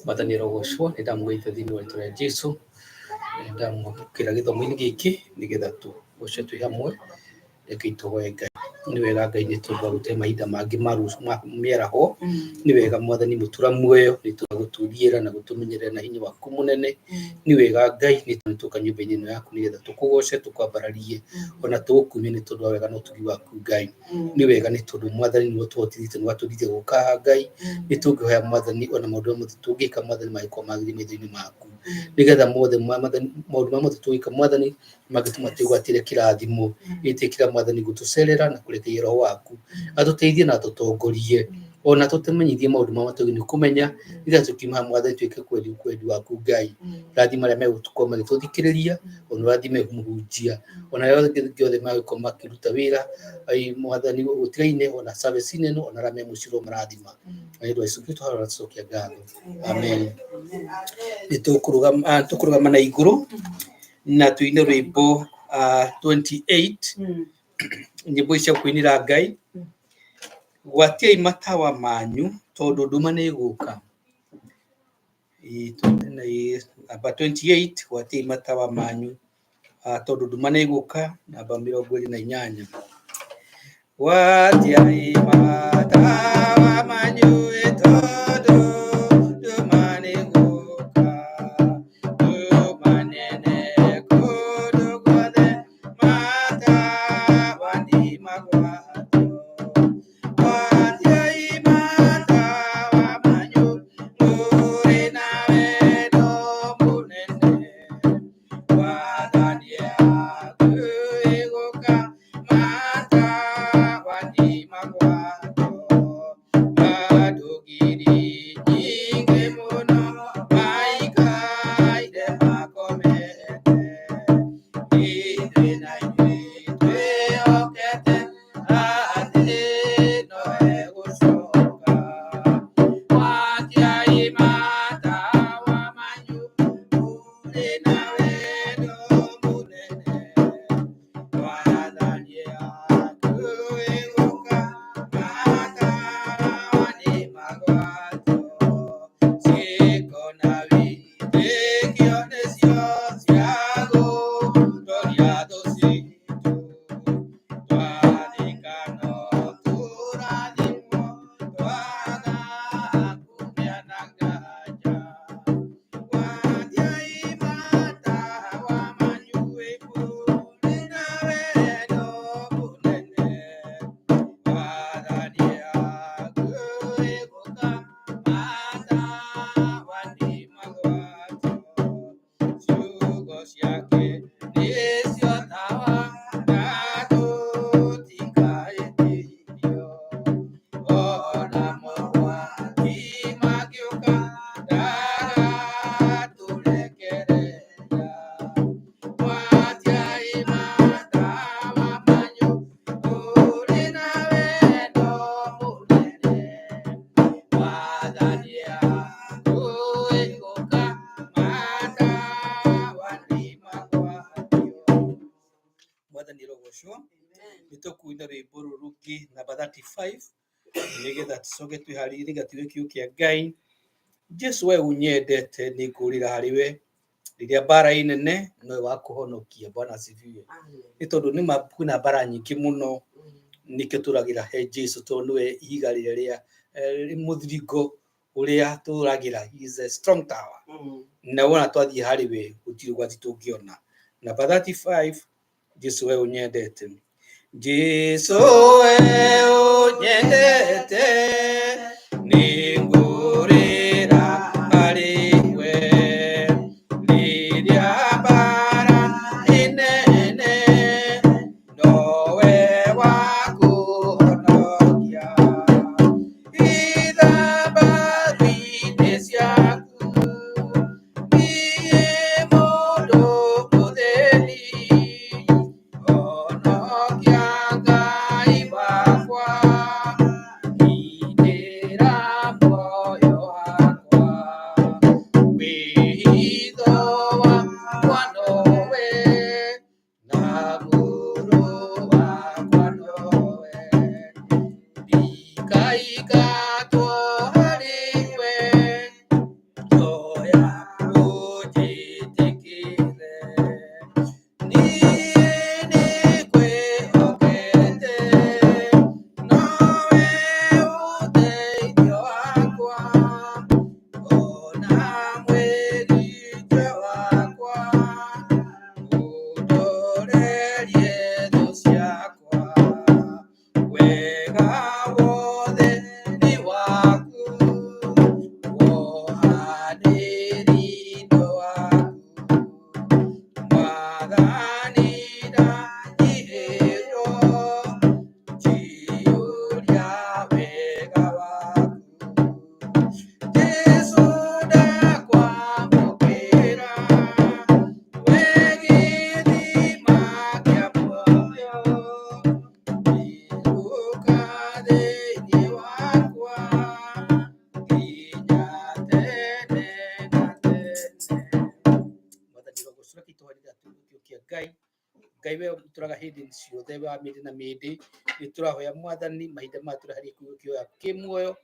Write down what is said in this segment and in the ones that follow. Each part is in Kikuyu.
Mwathani arogocwo, nĩ ndamũgeithia thĩinĩ wa rĩtwa rĩa Jesu, nĩ ndamwamũkĩra gĩthomo-inĩ gĩkĩ nĩgetha tũgoce twĩ hamwe. Reke tũhoe Ngai. Nĩ wega Ngai nĩ tondũ wa gũtũhe mahinda mangĩ ma mĩaraho. Nĩ wega Mwathani mũtura muoyo nĩ tondũ wa gũtũriĩra na gũtũmenyerera na hinya waku mũnene. Nĩ wega Ngai nĩ tondũ twoka nyũmba-inĩ ĩno yaku nĩgetha tũkũgoce, tũkwambararie ona tũgũkumie nĩ tondũ wa wega na ũtugi waku Ngai. Nĩ wega nĩ tondũ Mwathani nĩwe ũtũhotithĩtie nĩ watũrithia gũka haha Ngai. Nĩ tũngĩhoya Mwathani ona maũndũ marĩa mothe tũngĩka Mwathani mangĩkorwo magĩrĩire maitho-inĩ maku. Nĩgetha mothe Mwathani maũndũ marĩa mothe tũngĩka Mwathani mangĩtũma twĩgwatĩre kĩrathimo. Ĩtĩkĩra Mwathani gũtũcerera na kũrekereria Roho waku atũteithie na atũtongorie ona tũtũmenyithie maũndũ marĩa matwagĩrĩirwo nĩ kũmenya nĩgetha tũkiuma haha Mwathani twĩke kwendi wendi waku Ngai. Rathima arĩa megũkorwo magĩtũthikĩrĩria ona ũrathime mũhunjia ona arĩa angĩ othe magĩkorwo makĩruta wĩra Mwathani ũtigaine ona service-inĩ ĩno ona arĩa me mũciĩ ũromarathima. Na nĩ ũndũ wa Jesũ Kristo tũcokia ngatho. Amen. Nĩ tũkũrũgama na igũrũ na tuine rwĩmbo 28 nyĩmbo ici cia kũinĩra Ngai. Gwatiai matawa manyu tondũ nduma nĩ ĩgũka. Namba 28 gwatiai matawa manyu tondũ nduma nĩ ĩgũka. Namba 28 gwatiai matawa manyu tondũ nduma nĩ ĩgũka. Nduma nene kũndũ guothe matawa nĩ magwatio. Gwatiai matawa manyu mũrĩ na wendo mũnene. Mwathani hakuhĩ gũka matawa nĩ magwatio. Andũ ngiri nyingĩ mũno maikaire makomete. Ithuĩ na ithuĩ twĩhokete atĩ no egũcoka. Gwatiai matawa manyu mũrĩ na wendo mũnene. Mwathani hakuhĩ gũka matawa nĩ magwatio. Ciĩko na wĩtĩkio nĩcio cia gũtoria thũ citũ. Twathĩka no tũrathimwo twaga kũgĩa na nganja. Gwatiai matawa manyu mũrĩ na wendo mũnene. Mwathani hakuhĩ gũka matawa nĩ magwatio. Ciugo ciake nĩcio tawa na tũtikaĩtithio. Ona mogwati mangĩũka ndagatũrekereria. Gwatiai matawa manyu mũrĩ na wendo mũnene. Mwathani hakuhĩ gũka matawa nĩ magwatio. Mwathani arogocwo. Nĩ tũkuina rwĩmbo rũrũ rũngĩ namba 35 nĩgetha tũcoke twĩharĩrie nĩgetha tuge kiugo kĩa Ngai. Jesu we ũnyendete nĩ ngũrĩra harĩ we rĩrĩa mbara ĩ nene nowe wa kũhonokia. Bwana asifiwe. Nĩ tondũ nĩ ma kwĩna mbara nyingĩ mũno nĩkĩo tũragĩra he Jesu tondũ nĩwe ihiga rĩrĩa rĩa mũthiringo ũrĩa tũragĩra. He is a strong tower. Na wona twathiĩ harĩ we gũtirĩ ũgwati tũngĩona. Namba 35 Jesu we ũnyendete. Jesu we ũnyendete nĩ ngũrĩra harĩ we rĩrĩa mbara ĩ nene nowe wa kũhonokia. Ithambaru-inĩ ciaku niĩ mũndũ mũthĩni honokia Ngai wakwa. Ngai we tũraga hĩndĩ ciothe wa mĩndĩ na mĩndĩ, nĩ tũrahoya Mwathani mahinda maya tũrĩ harĩ kiugo kĩoya kĩ muoyo,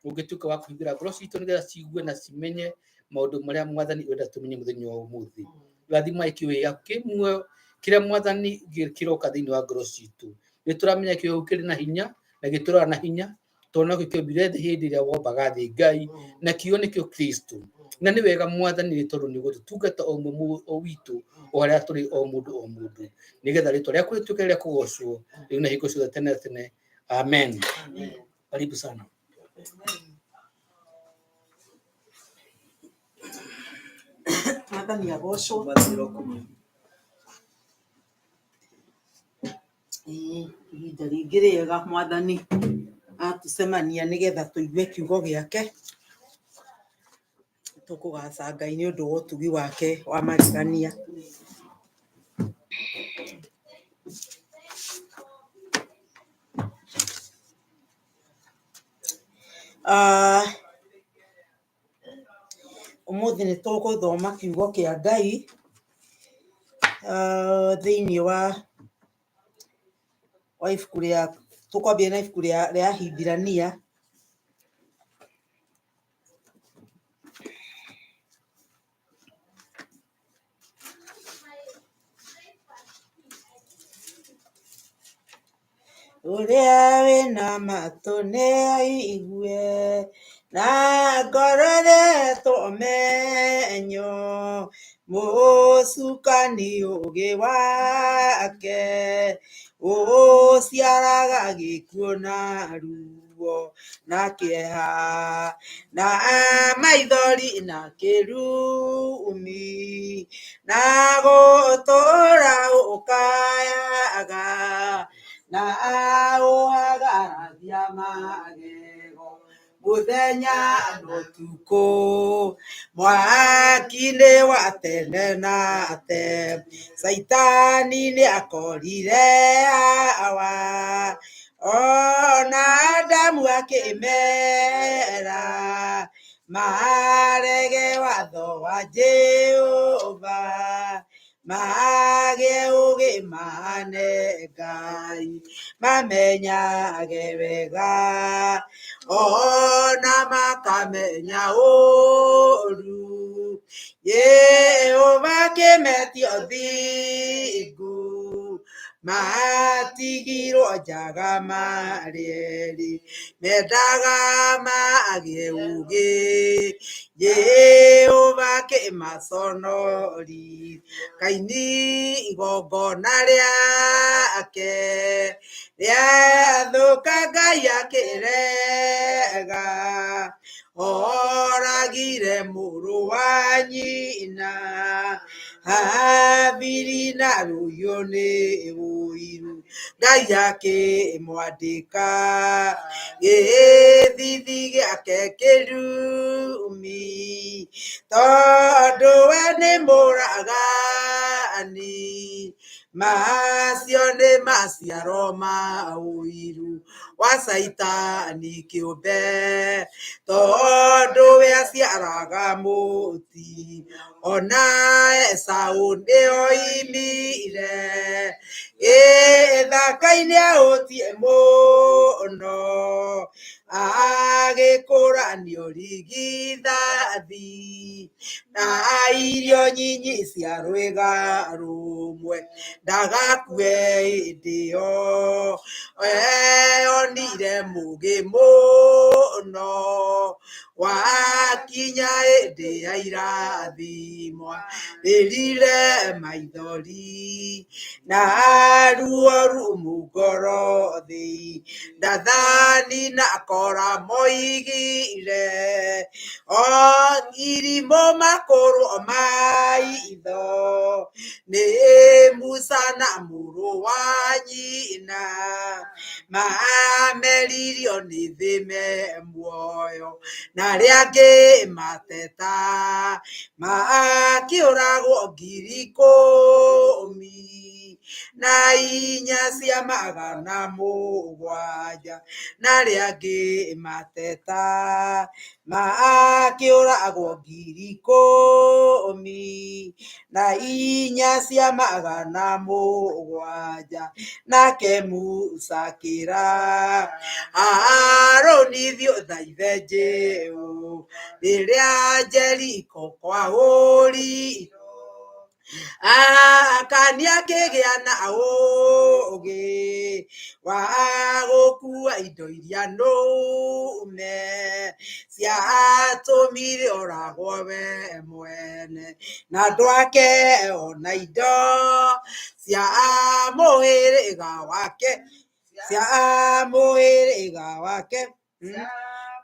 ũngĩtuĩka wa kũhingũra ngoro citũ nĩgetha ciigue na cimenye maũndũ marĩa Mwathani ũrenda tũmenye mũthenya wa ũmũthĩ. Rathima kiugo gĩaku kĩ muoyo kĩrĩa Mwathani kĩroka thĩinĩ wa ngoro citũ. Nĩ tũramenya kiugo kĩrĩ na hinya na gĩtũraga na hinya, tondũ nokĩo kĩombire thĩ hĩndĩ ĩrĩa wombaga thĩ Ngai, na kiugo nĩkĩo Kristo. Na nĩ wega Mwathani nĩ tondũ nĩ ũgũtũtungata o ũmwe o witũ o harĩa tũrĩ o mũndũ o mũndũ, nĩgetha rĩtwa rĩaku rĩtuĩke rĩa kũgocwo rĩu na hingo ciothe tene na tene. Amen. Karibu sana. Mwathani agocwo. Mwathani arokumio. Ĩĩ, ihinda rĩngĩ rĩega Mwathani atũcemania nĩgetha tũigue kiugo gĩake. Tũkũgaca Ngai nĩ ũndũ wa ũtugi wake wa magegania. Ah, ũmũthĩ nĩ tũgũthoma kiugo kĩa Ngai ah, thĩinĩ wa ibuku rĩa, tũkwambia na ibuku rĩa Ahibirania. Ũrĩa wĩna matũ nĩ aigue, na ngoro ĩretwo ũmenyo, mũcukani ũgĩ wake, ũciaraga gĩkuũ na ruo na kĩeha, na maithori na kĩrumi, na gũtũra ũkayaga, na ũhagaragia magego mũthenya na ũtukũ, mwaki-inĩ wa tene na tene. Caitani nĩ akorire Hawa, ona Adamu akĩmera marege watho wa Jehova, magĩe ũgĩ mane Ngai, mamenyage wega, ona makamenya ũru. Jehova akĩmetia ũthingu, matigirwo njaga marĩ erĩ, mendaga magĩe ũgĩ. Jehova akĩmaconori, Kaini igongona rĩake, rĩathũka Ngai akĩrega, oragire mũrũ wa nyina, Habili na rũhiũ nĩ ũiru, Ngai akĩmwandĩka, gĩthithi gĩake kĩrumi, tondũ we nĩ mũragani, macio nĩ maciaro ma ũiru wa Caitani kĩũmbe, tondũ we aciaraga mũti, ona Esau nĩ oimire, gĩthaka-inĩ ahũtiĩ mũno, agĩkũranio rigithathi, na irio nyinyi cia rwĩga rũmwe, ndagakue hĩndĩ ĩyo, onire mũgĩ mũno, wakinya hĩndĩ ya irathimo, rĩrire maithori, na ruo rumu ngoro thĩ, Dathani na Kora moigire, o irimũ makũrwo maitho, nĩ Musa na mũrũ wa nyina, mameririo nĩ thĩ me muoyo, na arĩa angĩ mateta makĩũragwo 14,700 na arĩa angĩ mateta makĩũragwo 14,700 nake Musa akĩra Harũni thiĩ ũthaithe Jesũ rĩrĩa Jeriko kwahũrirwo Akani akĩgĩa na ũũgĩ wa gũkua indo iria nũme ciatũmire oragwo we mwene na andũ ake ona indo cia mũhĩrĩga wake cia mũhĩrĩga wake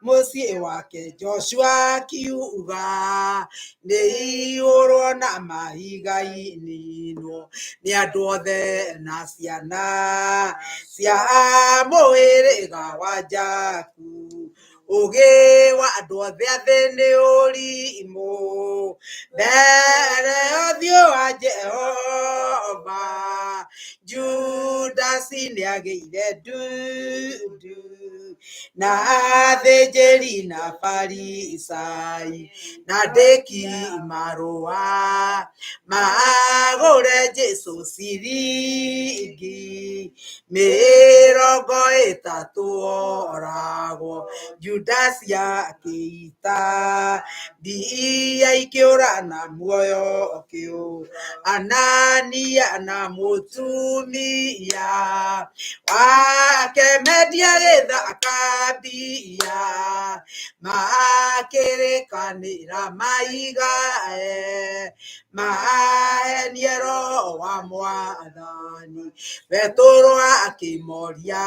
mũciĩ wake Joshua akiuga nĩ ihũrwo na mahiga ininwo nĩ andũ othe na ciana cia mũhĩrĩga wa Jakubu ũgĩ wa andũ othe a thĩ nĩ ũrimũ mbere ya ũthiũ wa Jehova Judasi nĩagĩire ndundu na athĩnjĩri na Farisai na andĩki marũa magũre Jesũ ciringi 30 oragwo Judasi akĩita mbia ikĩũra na muoyo ũkĩũra Anania na mũtumia wake mendia gĩthaka mbia makĩrĩkanĩra maigae mahenie roho wa mwathani Petũrũ akĩmoria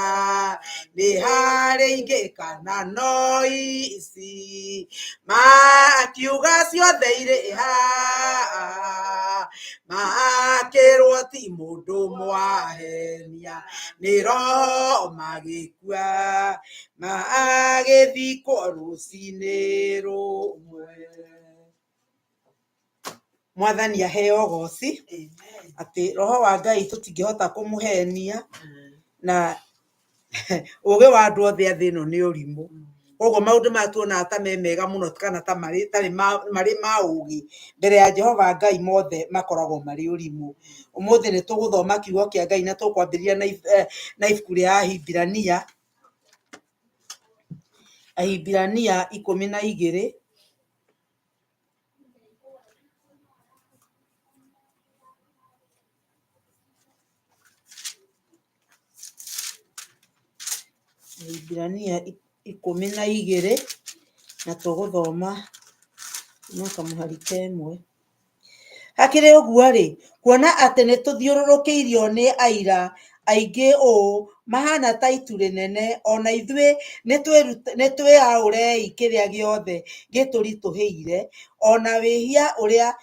nĩ harĩ ingĩ kana no ici makiuga ciothe irĩ haha makĩrwo ti mũndũ mwahenia nĩ roho magĩkua magĩthikwo rũcinĩ rũmwe. Mwathani aheo ũgoci atĩ roho wa Ngai tũtingĩhota kũmũhenia na ũgĩ wa andũ othe a thĩ ĩno nĩ ũrimũ. Koguo maũndũ maya tuonaga ta me mega mũno kana ta marĩ tarĩ marĩ ma ũgĩ mbere ya Jehova Ngai mothe makoragwo marĩ ũrimũ. Ũmũthĩ nĩ tũgũthoma kiugo kĩa Ngai na tũkwambĩrĩria na ibuku rĩa Ahibirania, Ahibirania 12. Ahibirania 12 na tũgũthoma na kamũhari ka ĩmwe. Hakĩrĩ ũguo-rĩ, kuona atĩ nĩ tũthiũrũrũkĩirio nĩ aira aingĩ ũũ mahana ta itu rĩnene, o na ithuĩ nĩ twĩaũrei kĩrĩa gĩothe gĩtũritũhĩire, o na wĩhia ũrĩa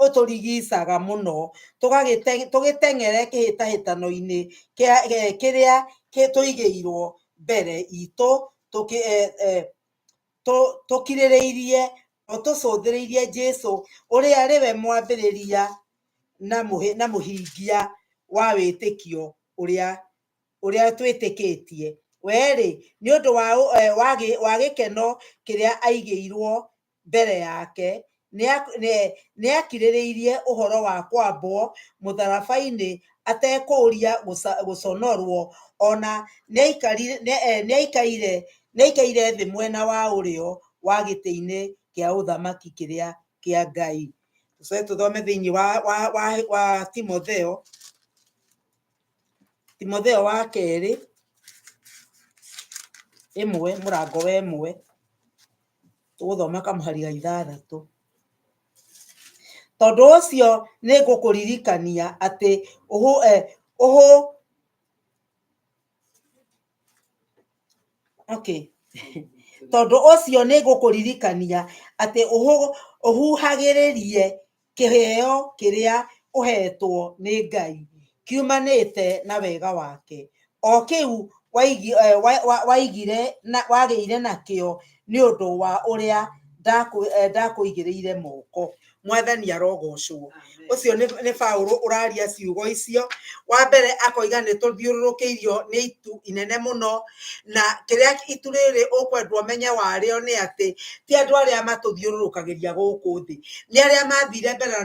ũtũrigicaga mũno, tũgĩteng'ere kĩhĩtahĩtano-inĩ kĩrĩa tũigĩirwo mbere itũ tũkirĩrĩirie o tũcũthĩrĩirie Jesũ ũrĩa arĩ we mwambĩrĩria na mũhingia wa wĩtĩkio ũrĩa ũrĩa twĩtĩkĩtie. We-rĩ, nĩ ũndũ wa gĩkeno kĩrĩa aigĩirwo mbere yake, nĩakirĩrĩirie ũhoro wa kwambwo mũtharaba-inĩ atekũũria gũconorwo, ona nĩaikaire thĩ mwena wa ũrĩo wa gĩtĩ-inĩ kĩa ũthamaki kĩrĩa kĩa Ngai. Tũcoke tũthome thĩinĩ wa Timotheo, Timotheo wa kerĩ 1 mũrango wa 1 tũgũthoma kamũhari ga 6. Tondũ ũcio nĩ ngũkũririkania atĩ okay. Tondũ ũcio nĩ ngũkũririkania atĩ ũhuhagĩrĩrie kĩheo kĩrĩa ũheetwo nĩ Ngai kiumanĩte na wega wake, o kĩu wagĩire nakĩo Nĩ ũndũ wa ũrĩa ndakũigĩrĩire moko. Mwathani arogocwo. Ũcio nĩ Paũlũ ũraria ciugo icio. Wa mbere akoiga nĩ tũthiũrũrũkĩirio nĩ itu inene mũno, na kĩrĩa itu rĩrĩ ũkwendwo ũmenye warĩo nĩ atĩ ti andũ arĩa matũthiũrũrũkagĩria gũkũ thĩ, nĩ arĩa mathire mbere na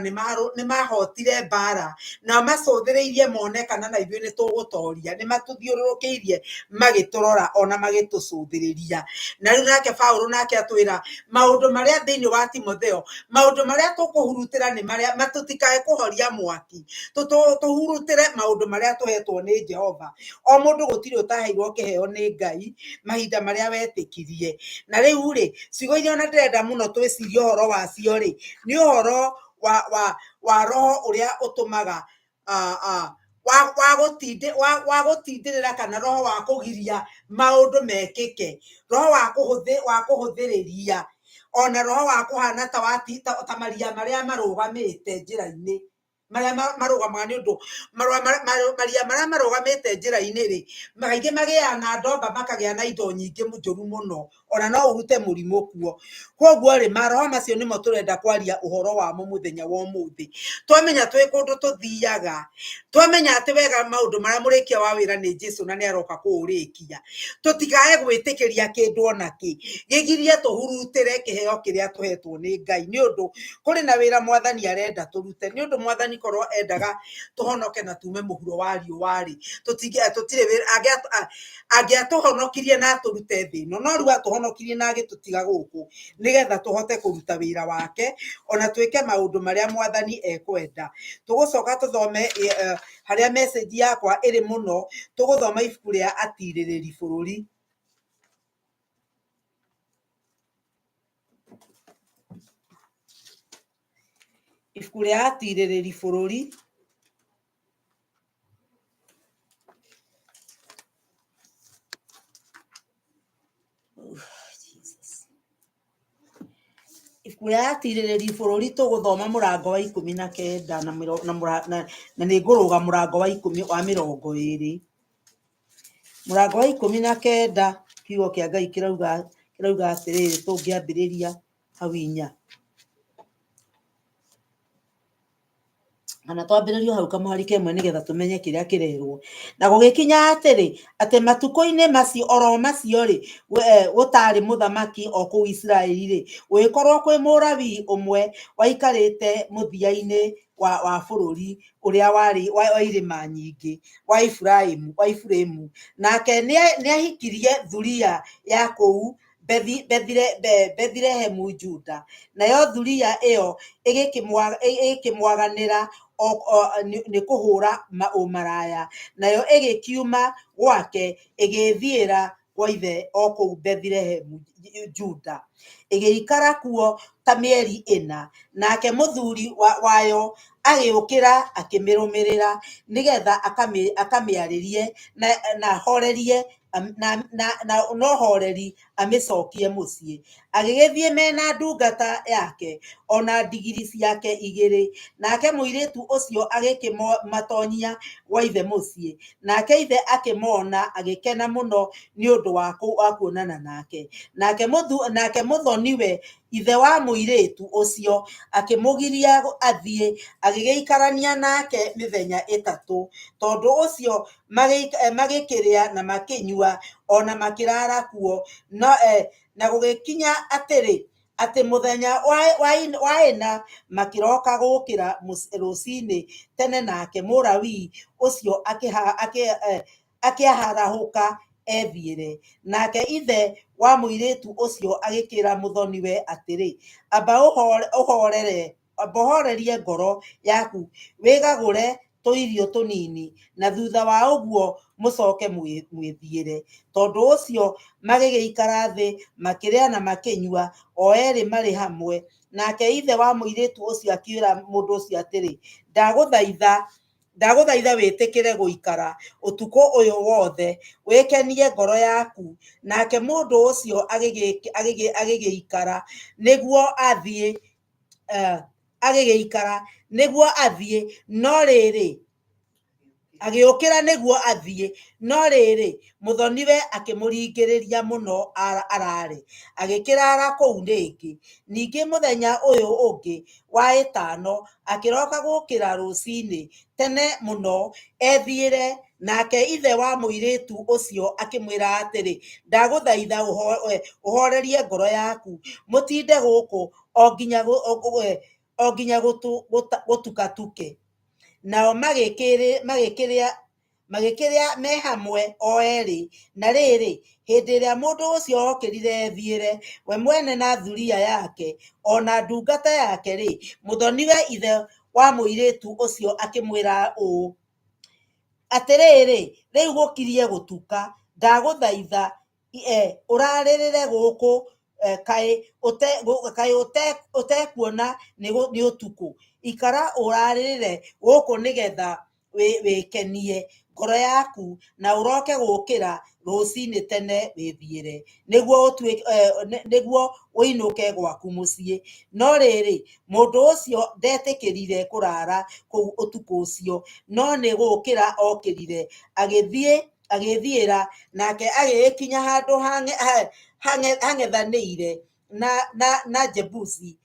nĩ mahotire mbara, na macũthĩrĩirie mone kana na ithuĩ nĩ tũgũtoria. Nĩ matũthiũrũrũkĩirie magĩtũrora ona magĩtũcũthĩrĩria. Na rĩu nake Paũlũ nake atwĩra maũndũ marĩa thĩinĩ wa Timotheo, maũndũ marĩa tũkũhurutĩra nĩ marĩa matũtikae kũhoria mwaki, tũhurutĩre maũndũ marĩa tũhetwo nĩ Jehova. O mũndũ gũtirĩ ũtaheirwo kĩheo nĩ Ngai mahinda marĩa wetĩkirie. Na rĩu rĩ, ciugo iria ona ndĩrenda mũno twĩcirie ũhoro wacio rĩ, nĩ ũhoro wa roho ũrĩa ũtũmaga wa gũtindĩrĩra kana roho wa kũgiria maũndũ mekĩke, roho wa kũhũthĩrĩria, ona roho wa kũhana ta maria marĩa marũgamĩte njĩra-inĩ, marĩa marũgamaga nĩ ũndũ maria marĩa marũgamĩte njĩra-inĩ rĩ, kaingĩ magĩaga na ndomba, makagĩa na indo nyingĩ njũru mũno, ona no ũrute mũrimũ kuo. Koguo rĩ, maroho macio nĩmo tũrenda kwaria ũhoro wamo mũthenya wa ũmũthĩ. Twamenya twĩ kũndũ tũthiaga, twamenya atĩ wega maũndũ marĩa mũrĩkia wa wĩra nĩ Jesũ na nĩ aroka kũũrĩkia, tũtikae gwĩtĩkĩria kĩndũ ona kĩ gĩgirie tũhurutĩre kĩheo kĩrĩa tũhetwo nĩ Ngai, nĩ ũndũ kũrĩ na wĩra mwathani arenda tũrute. Nĩ ũndũ mwathani korwo endaga tũhonoke na tume mũhuro wa riũa rĩ, tũtirĩ wĩra, angĩatũhonokirie na atũrute thĩ ĩno, no rĩu atũhonokirie na agĩtũtiga gũkũ nĩgetha tũhote kũruta wĩra wake ona twĩke maũndũ marĩa mwathani ekwenda. Tũgũcoka tũthome harĩa message yakwa ĩrĩ mũno, tũgũthoma ibuku rĩa Atirĩrĩri Bũrũri. Ibuku rĩa Atirĩrĩri Bũrũri. Ibuku rĩa Atirĩrĩri Bũrũri tũgũthoma mũrango wa 19 na nĩ ngũrũga mũrango wa ikũmi wa mĩrongo ĩrĩ. Mũrango wa 19 kiugo kĩa Ngai kĩrauga atĩrĩrĩ, tũngĩambĩrĩria hau inya. Kana twambĩrĩrie hau kamũhari kemwe nĩgetha tũmenye kĩrĩa kĩrerwo. Na gũgĩkinya atĩrĩ, atĩ matukũ-inĩ macio oro macio rĩ, gũtarĩ mũthamaki o kũu Isiraeli rĩ, gũgĩkorwo kwĩ Mũlawii ũmwe waikarĩte mũthia-inĩ wa bũrũri ũrĩa warĩ wa irĩma nyingĩ wa Efiraimu. Nake nĩahikirie thuriya ya kũu Bethilehemu Juda. Nayo thuriya ĩyo ĩgĩkĩmwaganĩra nĩ kũhũra ũmaraya, nayo ĩgĩkiuma gwake ĩgĩĩthiĩra kwa ithe o kũu Bethilehemu Juda, ĩgĩikara kuo ta mĩeri 4. Nake mũthuri wayo agĩũkĩra akĩmĩrũmĩrĩra nĩgetha akamĩarĩrie na horerie na no horeri amĩcokie mũciĩ. Agĩgĩthiĩ mena ndungata yake ona ndigiri ciake 2. Nake mũirĩtu ũcio agĩkĩmatonyia gwa ithe mũciĩ. Nake ithe akĩmona agĩkena mũno nĩ ũndũ wa kuonana nake. Nake mũthoniwe ithe wa mũirĩtu ũcio akĩmũgiria athiĩ, agĩgĩikarania nake mĩthenya 3. Tondũ ũcio magĩkĩrĩa na makĩnyua ona makĩrara kuo. Na gũgĩkinya atĩrĩ, atĩ mũthenya wa ĩna makĩroka gũkĩra rũcinĩ tene, nake Mũlawii ũcio akĩharahũka ethiĩre. Nake ithe wa mũirĩtu ũcio agĩkĩra mũthoniwe atĩrĩ, amba ũhorerie ngoro yaku, wĩgagũre tũirio tũnini, na thutha wa ũguo mũcoke mwĩthiĩre. Tondũ ũcio magĩgĩikara thĩ makĩrĩa na makĩnyua, o erĩ marĩ hamwe. Nake ithe wa mũirĩtu ũcio akĩĩra mũndũ ũcio atĩrĩ, ndagũthaitha wĩtĩkĩre gũikara ũtukũ ũyũ wothe, wĩkenie ngoro yaku. Nake mũndũ ũcio agĩgĩikara nĩguo athiĩ, no rĩrĩ, Agĩũkĩra nĩguo athiĩ, no rĩrĩ, mũthoniwe akĩmũringĩrĩria mũno araare, agĩkĩraara kũu rĩngĩ. Ningĩ mũthenya ũyũ ũngĩ wa ĩtano akĩroka gũũkĩra rũcinĩ tene mũno ethiĩre, nake ithe wa mũirĩtu ũcio akĩmwĩra atĩrĩ, Ndagũthaitha ũhoorerie ngoro yaku, mũtinde gũkũ o nginya gũtukatuke. Nao magĩkĩrĩa me hamwe o erĩ. Na rĩrĩ, hĩndĩ ĩrĩa mũndũ ũcio okĩrire ethiĩre, we mwene na thuriya yake, o na ndungata yake-rĩ, mũthoniwe ithe wa mũirĩtu ũcio akĩmwĩra ũũ, Atĩrĩrĩ, rĩu gũkirie gũtuka, ndagũthaitha ũrarĩrĩre gũkũ, kaĩ ũtekuona nĩ ũtukũ? Ikara ũrarĩrĩre gũkũ nĩgetha wĩkenie ngoro yaku, na ũroke gũũkĩra rũcinĩ tene wĩthiĩre, nĩguo ũinũke gwaku mũciĩ. No rĩrĩ, mũndũ ũcio ndetĩkĩrire kũraara kũu ũtukũ ũcio, no nĩ gũũkĩra okĩrire, agĩthiĩ agĩthiĩra, nake agĩgĩkinya handũ hang'ethanĩire na Jebusi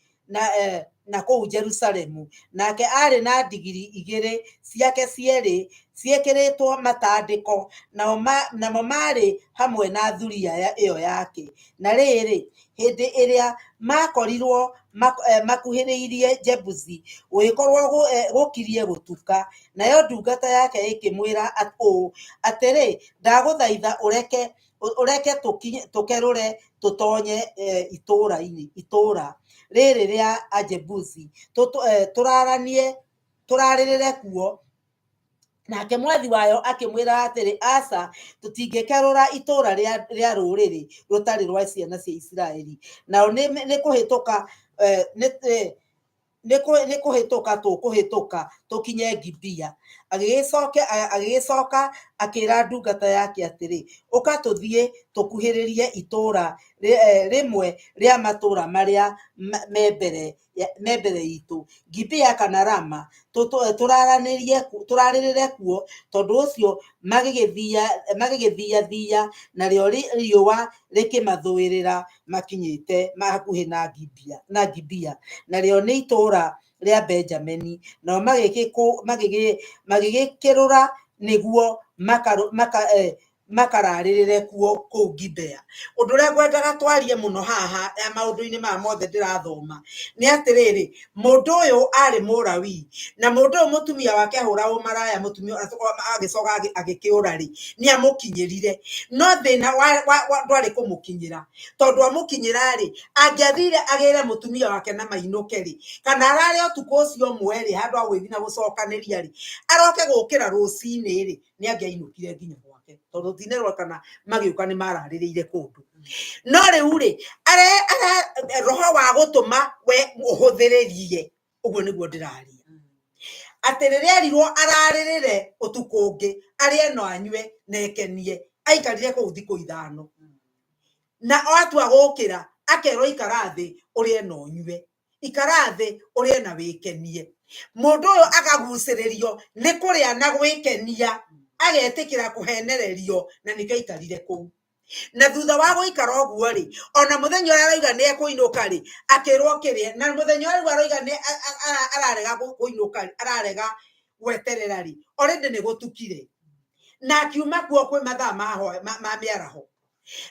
na kũu Jerusalemu. Nake aarĩ na ndigiri igĩrĩ ciake cierĩ ciĩkĩrĩtwo matandĩko, namo maarĩ hamwe na thuriya ĩyo yake. Na rĩrĩ, hĩndĩ ĩrĩa maakorirwo makuhĩrĩirie Jebusi, gũgĩkorwo gũkirie gũtuka. Nayo ndungata yake ĩkĩmwĩra ũũ, Atĩrĩ, ndagũthaitha ũreke tũkerũre tũtonye itũũra rĩrĩ rĩa Ajebusi, tũrarĩrĩre kuo. Nake mwathi wayo akĩmwĩra atĩrĩ, Aca, tũtingĩkerũra itũũra rĩa rũrĩrĩ rũtarĩ rwa ciana cia Isiraeli. Nao nĩ kũhĩtũka nĩ kũhĩtũka tũkũhĩtũka tũkinye Gibea. Agĩgĩcoka akĩra ndungata yake atĩrĩ, Ũka tũthiĩ tũkuhĩrĩrie itũũra rĩmwe rĩa matũũra marĩa me mbere itũ, Gibea kana Rama, tũrarĩrĩre kuo. Tondũ ũcio magĩgĩthiathia, narĩo riũa rĩkĩmathũĩrĩra makinyĩte hakuhĩ na Gibea, narĩo nĩ itũũra rĩa Benjamini. Nao magĩgĩkĩrũra nĩguo makararĩrĩre kuo kũu Gibea. Ũndũ ũrĩa ngwendaga twarie mũno haha ya maũndũ-inĩ maya mothe ndĩrathoma nĩ atĩrĩrĩ, mũndũ ũyũ arĩ Mũlawii, na mũndũ ũyũ mũtumia wake ahũra ũmaraya, mũtumia agĩcoka agĩkĩũra rĩ, nĩ amũkinyĩrire. No thĩna ndwarĩ kũmũkinyĩra, tondũ amũkinyĩra rĩ, angĩathire agĩre mũtumia wake na mainũke rĩ, kana arare ũtukũ ũcio ũmwe rĩ, handũ ha gũgĩthiĩ na gũcokanĩria rĩ, aroke gũkĩra rũcinĩ rĩ, nĩ angĩainũkire nginya gwake, tondũ tinerwo kana magĩũka nĩ mararĩrĩire kũndũ. No rĩu rĩ, roho wa gũtũma we ũhũthĩrĩrie, ũguo nĩguo ndĩraria, atĩ rĩrĩa erirwo ararĩrĩre ũtukũ ũngĩ, arĩe no anyue na ekenie, aikarire kũu thikũ ithano. Na atua gũkĩra, akerwo ikara thĩ ũrĩe na ũnyue, ikara thĩ ũrĩe na wĩkenie. Mũndũ ũyũ akagucĩrĩrio nĩ kũrĩa na gwĩkenia, agetĩkĩra kũhenererio, na nĩkĩo aikarire kũu. Na thutha wa gũikara ũguo rĩ, ona mũthenya ũrĩa aroiga nĩ ekũinũka rĩ, akĩrwo kĩrĩa, na mũthenya ũrĩa rĩu aroiga nĩ ararega kũinũka rĩ, ararega gweterera rĩ, already nĩ gũtukire. Na akiuma kuo kwĩ mathaa ma mĩaraho.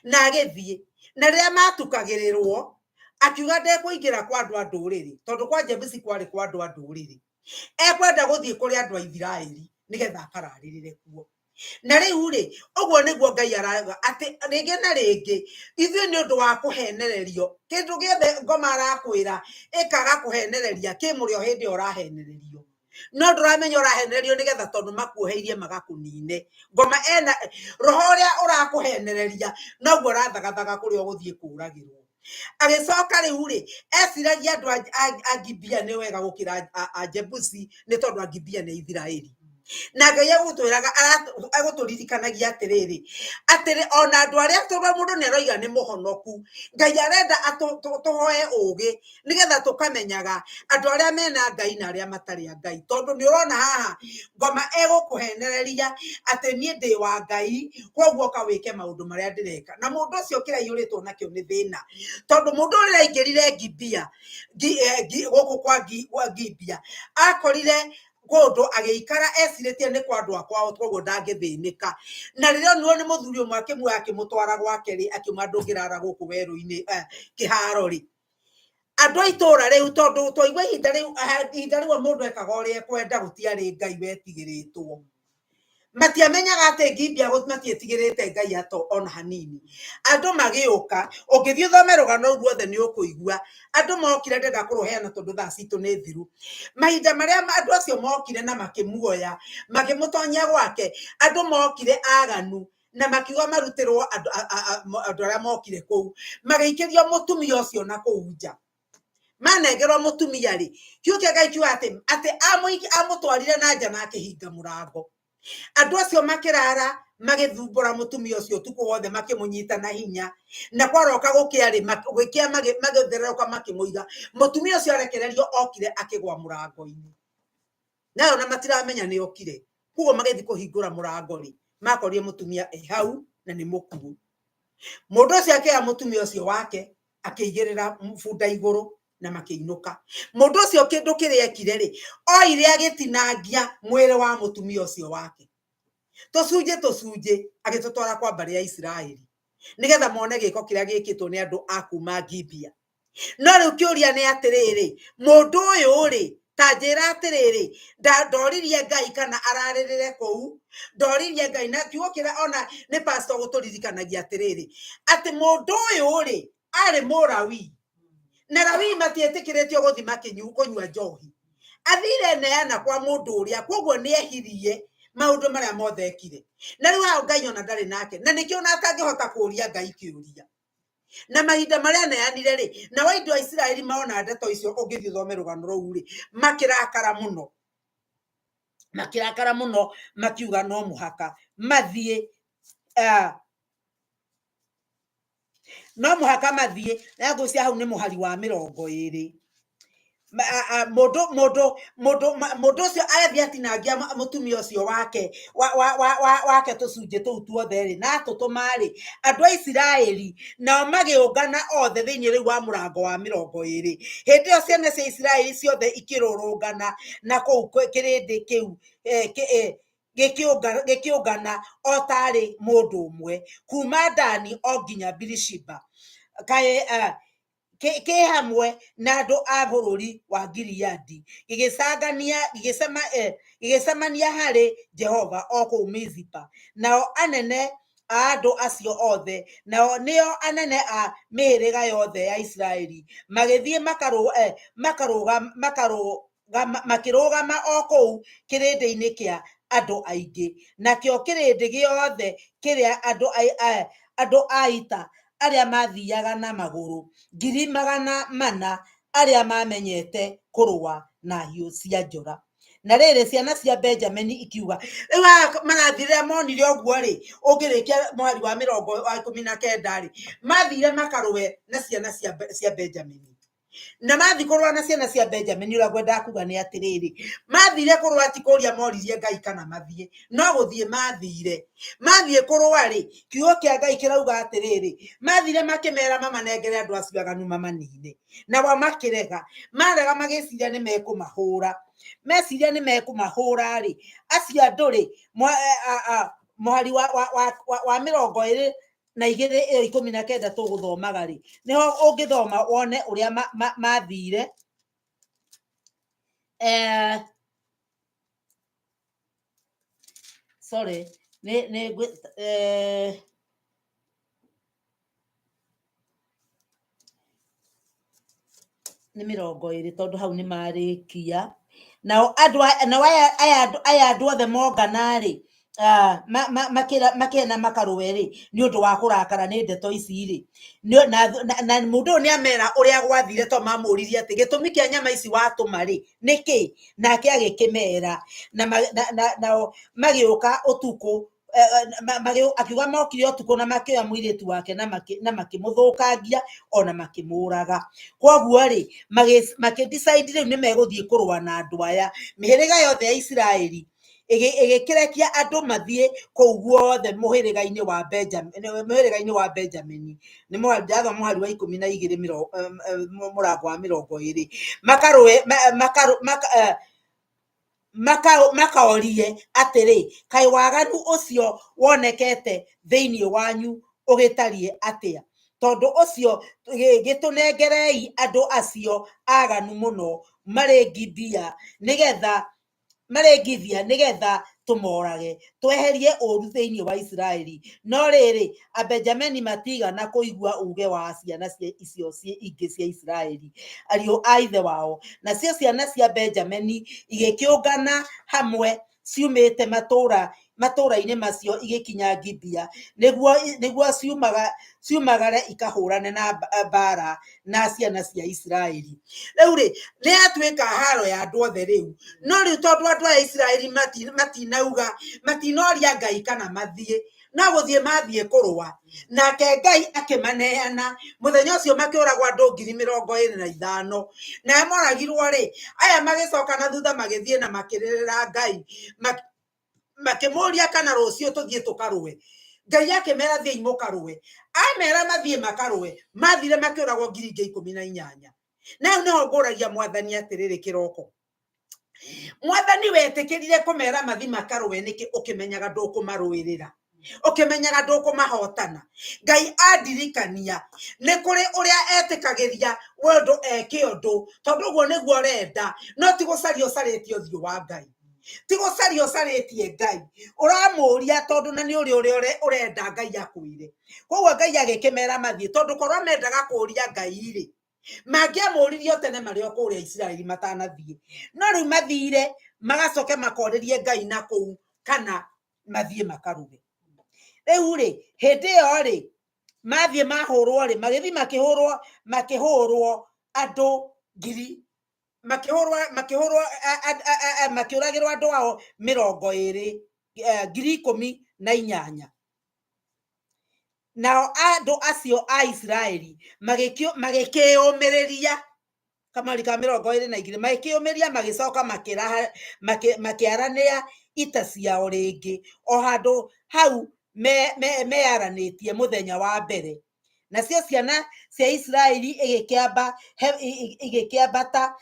Na agĩthiĩ. Na rĩrĩa matukagĩrĩrwo, akiuga ndekũingĩra kwa andũ a ndũrĩrĩ, tondũ kwa Jebusi kwarĩ kwa andũ a ndũrĩrĩ. Ekwenda gũthiĩ kũrĩ andũ a Isiraeli nĩgetha akararĩrĩre kuo. Na rĩu rĩ, ũguo nĩguo Ngai arauga atĩ rĩngĩ na rĩngĩ ithuĩ nĩ ũndũ wa kũhenererio, kĩndũ gĩothe ngoma arakwĩra ĩkaga kũhenereria kĩ mũrĩo hĩndĩ ĩyo ũrahenererio. No ndũramenya ũrahenererio nĩgetha tondũ makuoheirie magakũnine. Ngoma ena roho ũrĩa ũrakũhenereria noguo ũrathagathaga kũrĩa ũgũthiĩ kũragĩrwo. Agĩcoka rĩu rĩ, eciragia andũ a Gibea nĩ wega gũkĩra a Jebusi nĩ tondũ a Gibea nĩ Isiraeli. Na Ngai egũtwĩraga, egũtũririkanagia atĩrĩrĩ, atĩrĩ ona andũ arĩa tondũ mũndũ nĩ aroiga nĩ mũhonoku, Ngai arenda tũhoe ũgĩ nĩgetha tũkamenyaga andũ arĩa mena Ngai na arĩa matarĩ a Ngai. Tondũ nĩ ũrona haha ngoma egũkũhenereria atĩ niĩ ndĩ wa Ngai, koguo ũka wĩke maũndũ marĩa ndĩreka. Na mũndũ ũcio kĩrĩa aiyũrĩtwo nakĩo nĩ thĩna, tondũ mũndũ ũrĩa aingĩrire Gibea, gũkũ kwa Gibea, akorire kũndũ agĩikara ecirĩtie nĩ kwa andũ a kwao, koguo ndangĩthĩnĩka. Na rĩrĩa onirwo nĩ mũthuri ũmwe akĩmuoya akĩmũtwara gwake rĩ, akiuma ndũngĩrara gũkũ werũ-inĩ, kĩharo rĩ, andũ a itũũra rĩu, tondũ twaigua ihinda rĩu, ihinda rĩu mũndũ ekaga ũrĩa ekwenda, gũtiarĩ Ngai wetigĩrĩtwo. Matiamenyaga atĩ Gibea matietigĩrĩte Ngai ato ona hanini. Andũ magĩũka, ũngĩthiĩ ũthome rũgano rũu ruothe nĩ ũkũigua. Andũ mokire, ndenda kũrũheana tondũ thaa citũ nĩ thiru. Mahinda marĩa andũ acio mokire na makĩmuoya, makĩmũtonyia gwake, andũ mokire aganu na makiuga marutĩrwo andũ arĩa mokire kũu, magĩikĩrio mũtumia ũcio na kũu nja. Manengerwo mũtumia rĩ, kiugo kĩa Ngai kiuga atĩ amũtwarire na nja na akĩhinga mũrango. Andũ acio makĩrara magĩthumbũra mũtumia ũcio ũtukũ wothe, makĩmũnyita na hinya, na kwaroka gũkĩa rĩ, gũkĩa magĩthererũka makĩmũiga. Mũtumia ũcio arekererio okire akĩgwa mũrango-inĩ, nayo na matiramenya nĩ okire. Koguo magĩthiĩ kũhingũra mũrango rĩ, makorire mũtumia e hau na nĩ mũkuũ. Mũndũ ũcio akĩoya mũtumia ũcio wake akĩigĩrĩra bunda igũrũ na makĩinũka. Mũndũ ũcio kĩndũ kĩrĩa ekire rĩ, oire agĩtinangia mwĩrĩ wa mũtumia ũcio wake tũcunjĩ tũcunjĩ, agĩtũtwara kwa mbarĩ ya Isiraeli nĩgetha mone gĩko kĩrĩa gĩkĩtwo nĩ andũ a kuma Gibea. No rĩu kĩũria nĩ atĩrĩrĩ, mũndũ ũyũ rĩ, ta njĩra atĩrĩrĩ, ndoririe Ngai kana ararĩrĩre kũu, ndoririe Ngai. Na kiugo kĩrĩa ona nĩ pastor gũtũririkanagia atĩrĩrĩ, atĩ mũndũ ũyũ rĩ, arĩ Mũlawi, na Lawi matiĩtĩkĩrĩtio gũthiĩ kũnyua njohi. Athire neana kwa mũndũ ũrĩa, koguo nĩ ehirie maũndũ marĩa mothe ekire. Na rĩu hau Ngai ona ndarĩ nake, na nĩkĩo ona atangĩhota kũũria Ngai kĩũria. Na mahinda marĩa aneanire rĩ, nao andũ a Isiraeli maona ndeto icio, ũngĩthiĩ ũthome rũgano rũu rĩ, makĩrakara mũno, makĩrakara mũno, makiuga no mũhaka mathiĩ, no mũhaka mathiĩ. Na ngwĩciria hau nĩ mũhari wa 20. Mũndũ mũndũ mũndũ mũndũ ũcio arathiĩ atinangia mũtumia ũcio wake wake tũcunjĩ tũu tuothe rĩ, na atũtũma rĩ, andũ a Isiraeli nao magĩũngana othe thĩinĩ rĩu wa mũrango wa 20. Hĩndĩ ĩyo ciana cia Isiraeli ciothe ikĩrũrũngana na kũu kĩrĩndĩ kĩu gĩkĩũngana o tarĩ mũndũ ũmwe, kuma Dani o nginya Birishiba, kaĩ kĩ hamwe na andũ a bũrũri wa Gileadi, gĩgĩcemania harĩ Jehova o kũu Mizipa. Nao anene a andũ acio othe, nao nĩo anene a mĩhĩrĩga yothe ya Isiraeli, magĩthiĩ makĩrũgama o kũu kĩrĩndĩ-inĩ kĩa andũ aingĩ. Nakĩo kĩrĩndĩ gĩothe kĩrĩa andũ a ita arĩa mathiaga na magũrũ 400,000 arĩa mamenyete kũrũa na hiũ cia njora. Na rĩrĩ, ciana cia Benjamini ikiuga, rĩu haha marathire monire ũguo rĩ, ũngĩrĩkia mweri wa 19 rĩ, mathire makarũe na ciana cia Benjamini. Na mathi kũrũa na ciana cia Benjamini, ũrĩa ngwendaga kuga nĩ atĩrĩrĩ, mathire kũrũa ti kũria moririe Ngai kana mathiĩ, no gũthiĩ mathire. Mathiĩ kũrũa rĩ, kiugo kĩa Ngai kĩrauga atĩrĩrĩ, mathire makĩmera mamanengere andũ acio aganu mamanine. Nao makĩrega, marega magĩciria nĩ mekũmahũra. Meciria nĩ mekũmahũra rĩ, acio andũ rĩ, mũhari wa 22 ĩyo 19 tũgũthomaga rĩ, nĩho ũngĩthoma wone ũrĩa mathire. Sorry, nĩ nĩ nĩ 20 tondũ hau nĩ marĩkia. Nao andũ nao aya aya andũ othe mongana rĩ, Makĩenda makarũe rĩ, nĩ ũndũ wa kũrakara nĩ ndeto ici rĩ, na mũndũ ũyũ nĩ amera ũrĩa gwathire, to mamũririe atĩ gĩtũmi kĩa nyama ici watũma rĩ nĩ kĩ, nake agĩkĩmera. Nao magĩũka ũtukũ, akiuga mokire ũtukũ na makĩoya mũirĩtu wake na makĩmũthũkangia ona makĩmũraga. Koguo rĩ, makĩ decide rĩu nĩ megũthiĩ kũrũa na andũ aya. Mĩhĩrĩga yothe ya Isiraeli ĩgĩkĩrekia andũ mathiĩ kũu guothe mũhĩrĩga-inĩ wa Benjamin, mũhĩrĩga-inĩ wa Benjamini. Nĩ mũhari, ndathoma mũhari wa 12 mũrango wa 20, makarũe makaorie atĩrĩ, kaĩ waganu ũcio wonekete thĩinĩ wanyu ũgĩtariĩ atĩa? Tondũ ũcio gĩtũnengerei andũ acio aganu mũno marĩ Gibea, nĩgetha marĩ Gibea, nĩgetha tũmorage, tweherie ũũru thĩinĩ wa Isiraeli. No rĩrĩ, Abenjamini matigana kũigua uuge wa ciana cia icio ingĩ cia Isiraeli, ariũ a ithe wao. Nacio ciana cia Benjamini igĩkĩũngana hamwe ciumĩte matũũra-inĩ macio igĩkinya Gibea, nĩguo ciumagare ikahũrane na mbara na ciana cia Isiraeli. Rĩu rĩ, nĩ yatuĩka haro ya andũ othe rĩu. No rĩu tondũ andũ aya Isiraeli matinauga, matinoria Ngai kana mathiĩ, no gũthiĩ mathiĩ kũrũa, nake Ngai akĩmaneana. Mũthenya ũcio makĩũragwo andũ 25,000. Na moragirwo rĩ, aya magĩcoka na thutha, magĩthiĩ na makĩrĩrĩra Ngai, makĩmũria kana rũciũ tũthiĩ tũkarũe. Ngai akĩmera, thiĩi mũkarũe. Amera mathiĩ makarũe, mathire makĩũragwo 18,000. Na hau nĩho ngũragia Mwathani atĩrĩrĩ, kĩroko, Mwathani, wetĩkĩrire kũmera mathi makarũe nĩkĩ, ũkĩmenyaga ndũkũmarũĩrĩra, ũkĩmenyaga ndũkũmahotana? Ngai andirikania nĩ kũrĩ ũrĩa etĩkagĩria we ũndũ eke ũndũ tondũ ũguo nĩguo ũrenda, no ti gũcaria ũcarĩtie ũthiũ wa Ngai, ti gũcaria ũcarĩtie Ngai, ũramũria tondũ na nĩ ũrĩ ũrĩa ũrenda Ngai akwĩre. Koguo Ngai agĩkĩmera mathiĩ, tondũ korwo mendaga kũria Ngai rĩ, mangĩamũririe tene marĩ o kũrĩa Isiraeli matanathiĩ. No rĩu mathire magacoke makorĩrie Ngai na kũu kana mathiĩ makarũe. Rĩu rĩ, hĩndĩ ĩyo rĩ, mathiĩ mahũrwo rĩ, magĩthiĩ makĩhũrwo, makĩhũrwo andũ ngiri, makĩhũrwo, makĩhũrwo, makĩũragĩrwo andũ ao 20, 18,000. Nao andũ acio a Isiraeli magĩkĩyũmĩrĩria, kamari ka 22, magĩkĩyũmĩrĩria, magĩcoka makĩaranĩa ita ciao rĩngĩ o handũ hau meyaranĩtie mũthenya wa mbere. Nacio ciana cia Isiraeli igĩkĩambata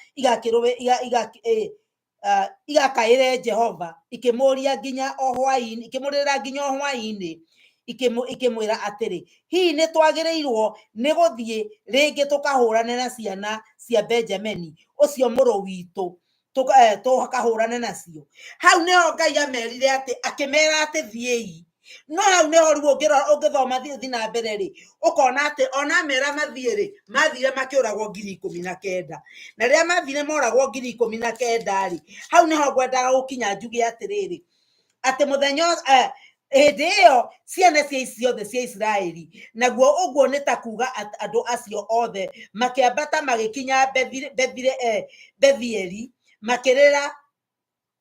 igakaĩre Jehova, ikĩmũria nginya o hwaĩ-inĩ, ikĩmũrĩrĩra nginya o hwaĩ-inĩ, ikĩmwĩra atĩrĩ, hihi nĩ twagĩrĩirwo nĩ gũthiĩ rĩngĩ tũkahũrane na ciana cia Benjamini ũcio mũrũ witũ, tũkahũrane nacio? Hau nĩho Ngai amerire atĩ, akĩmera atĩ thiĩi. No hau nĩho rĩu ũngĩthoma thiĩ na mbere rĩ, ũkona atĩ ona mera mathiĩ rĩ, mathire makĩũragwo 19,000. Na rĩrĩa mathire moragwo 19,000 rĩ, hau nĩho ngwendaga gũkinya njuge atĩrĩrĩ, atĩ mũthenya hĩndĩ ĩyo ciana cia ciothe cia Isiraeli, naguo ũguo nĩ ta kuga andũ acio othe, makĩambata magĩkinya Bethieli, makĩrĩra,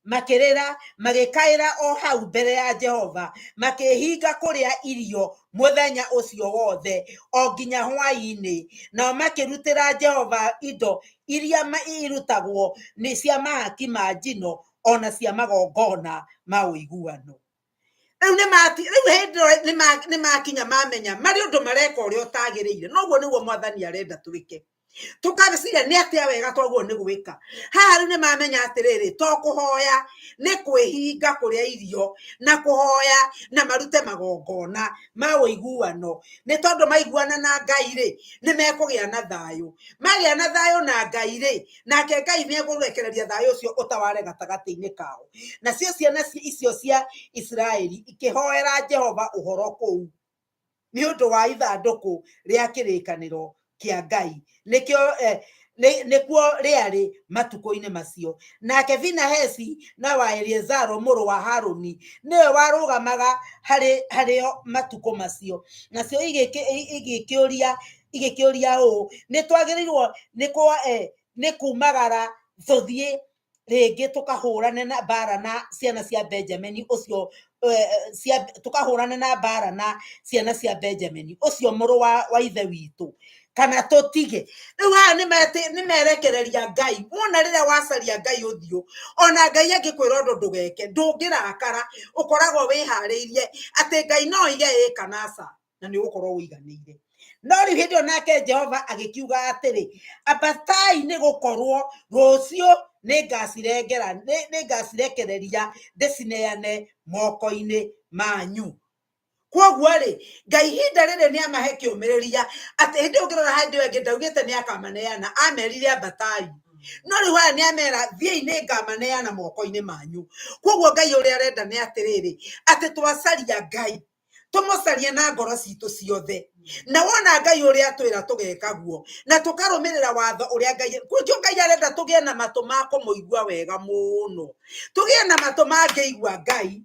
makĩrĩra, magĩkaĩra o hau mbere ya Jehova, makĩhinga kũrĩa irio mũthenya ũcio wothe o nginya hwaĩ-inĩ. Nao makĩrutĩra Jehova indo iria irutagwo nĩ cia mahaki ma njino ona cia magongona ma ũiguano. Rĩu nĩ mati rĩu hĩndĩ ĩyo nĩ makinya mamenya marĩ ũndũ mareka ũrĩa ũtagĩrĩire. Noguo nĩguo Mwathani arenda twĩke, tũgeciria nĩ atĩa wega twaguo nĩ gwĩka. Haha rĩu nĩ mamenya atĩrĩrĩ, to kũhoya, nĩ kwĩhinga kũrĩa irio na kũhoya na marute magongona ma ũiguano, nĩ tondũ maiguana na Ngai rĩ, nĩ mekũgĩa na thayũ. Magĩa na thayũ na Ngai rĩ, nake Ngai nĩ egũrekereria thayũ ũcio ũtaware gatagatĩ-inĩ kao. Nacio ciana icio cia Isiraeli ikĩhoera Jehova ũhoro kũu nĩ ũndũ wa ithandũkũ rĩa kĩrĩkanĩro kĩa Ngai, nĩkĩo Nĩkuo rĩarĩ matukũ-inĩ macio. Nake Finehasi na wa Eleazaro mũrũ wa Harũni nĩwe warũgamaga harĩo matukũ macio. Nacio igĩkĩũria ũũ, nĩ twagĩrĩirwo nĩ kumagara tũthiĩ rĩngĩ tũkahũrane na mbara na ciana cia Benjamini ũcio tũkahũrane na mbara na ciana cia Benjamini ũcio mũrũ wa ithe witũ, kana tũtige? Rĩu haha nĩ merekereria Ngai. Wona rĩrĩa wacaria Ngai ũthiũ, ona Ngai angĩkwĩra ũndũ ndũgeke, ndũngĩrakara, ũkoragwo wĩharĩirie atĩ Ngai no oige ĩ kana aca, na nĩ ũgũkorwo ũiganĩire. No rĩu hĩndĩ ĩyo nake Jehova agĩkiuga atĩrĩ, ambatai, nĩ gũkorwo rũciũ nĩ ngacirekereria ndĩcineane moko-inĩ manyu. Koguo rĩ, Ngai ihinda rĩrĩ nĩ amahe kĩũmĩrĩria atĩ hĩndĩ ĩyo ũngĩrora hĩndĩ ĩyo ĩngĩ ndaugĩte nĩ akamaneana, amerire ambatai, no rĩu haha nĩ amera thiĩi, nĩ ngamaneana moko-inĩ manyu. Koguo Ngai ũrĩa arenda nĩ atĩrĩrĩ, atĩ twacaria Ngai, tũmũcarie na ngoro citũ ciothe, na wona Ngai ũrĩa atwĩra tũgeka guo na tũkarũmĩrĩra watho ũrĩa Ngai. Kũrĩo Ngai arenda tũgĩe na matũ ma kũmũigua wega mũno, tũgĩe na matũ mangĩigua Ngai,